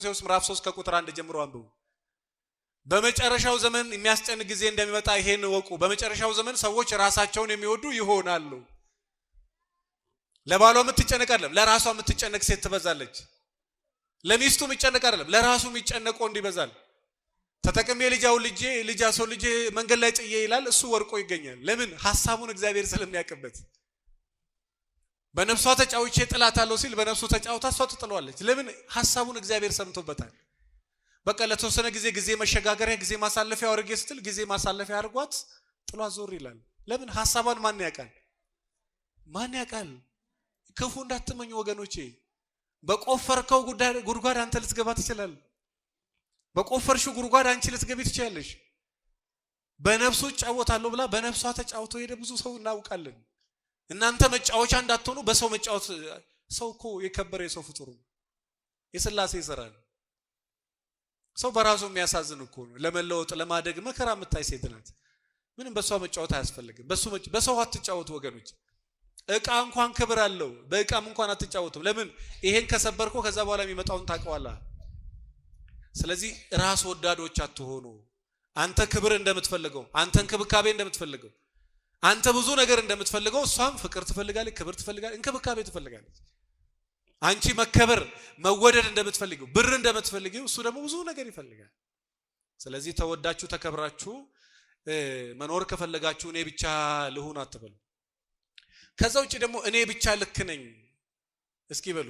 ጢሞቴዎስ ምዕራፍ 3 ከቁጥር 1 ጀምሮ አንብቡ። በመጨረሻው ዘመን የሚያስጨንቅ ጊዜ እንደሚመጣ ይሄን እወቁ። በመጨረሻው ዘመን ሰዎች ራሳቸውን የሚወዱ ይሆናሉ። ለባሏ የምትጨነቅ አይደለም፣ ለራሷ የምትጨነቅ ሴት ትበዛለች። ለሚስቱ የሚጨነቅ አይደለም፣ ለራሱ የሚጨነቅ ወንድ ይበዛል። ተጠቅሜ ልጅ አሁን ልጄ ልጅ ሰው ልጄ መንገድ ላይ ጥዬ ይላል፣ እሱ ወርቆ ይገኛል። ለምን? ሐሳቡን እግዚአብሔር ስለሚያውቅበት። በነፍሷ ተጫውቼ ጥላታለሁ ሲል በነፍሱ ተጫውታ እሷ ትጥለዋለች። ለምን? ሐሳቡን እግዚአብሔር ሰምቶበታል። በቃ ለተወሰነ ጊዜ ጊዜ መሸጋገሪያ ጊዜ ማሳለፊያ አድርጌ ስትል ጊዜ ማሳለፊያ አድርጓት ጥሏት ዞር ይላል። ለምን? ሐሳቧን ማን ያውቃል? ማን ያውቃል? ክፉ እንዳትመኙ ወገኖቼ። በቆፈርከው ጉድጓድ አንተ ልትገባ ትችላለህ። በቆፈርሽው ጉድጓድ አንቺ ልትገቢ ትችላለሽ። በነፍሱ እጫወታለሁ ብላ በነፍሷ ተጫውቶ ሄደ ብዙ ሰው እናውቃለን። እናንተ መጫወቻ እንዳትሆኑ በሰው መጫወት። ሰው እኮ የከበረ የሰው ፍጡር ነው። የሥላሴ ስራ ነው። ሰው በራሱ የሚያሳዝን እኮ ነው። ለመለወጥ ለማደግ መከራ የምታይ ሴት ናት። ምንም በሷ መጫወት አያስፈልግም። በሰው አትጫወቱ ወገኖች። እቃ እንኳን ክብር አለው። በእቃም እንኳን አትጫወቱም። ለምን? ይሄን ከሰበርኮ ከዛ በኋላ የሚመጣውን ታውቀዋለህ። ስለዚህ ራስ ወዳዶች አትሆኑ። አንተ ክብር እንደምትፈልገው፣ አንተ እንክብካቤ እንደምትፈልገው፣ አንተ ብዙ ነገር እንደምትፈልገው እሷም ፍቅር ትፈልጋለች፣ ክብር ትፈልጋለች፣ እንክብካቤ ትፈልጋለች። አንቺ መከበር መወደድ እንደምትፈልጊው፣ ብር እንደምትፈልጊው እሱ ደግሞ ብዙ ነገር ይፈልጋል። ስለዚህ ተወዳችሁ ተከብራችሁ መኖር ከፈለጋችሁ እኔ ብቻ ልሁን አትበሉ። ከዛ ውጭ ደግሞ እኔ ብቻ ልክ ነኝ እስኪ በሉ።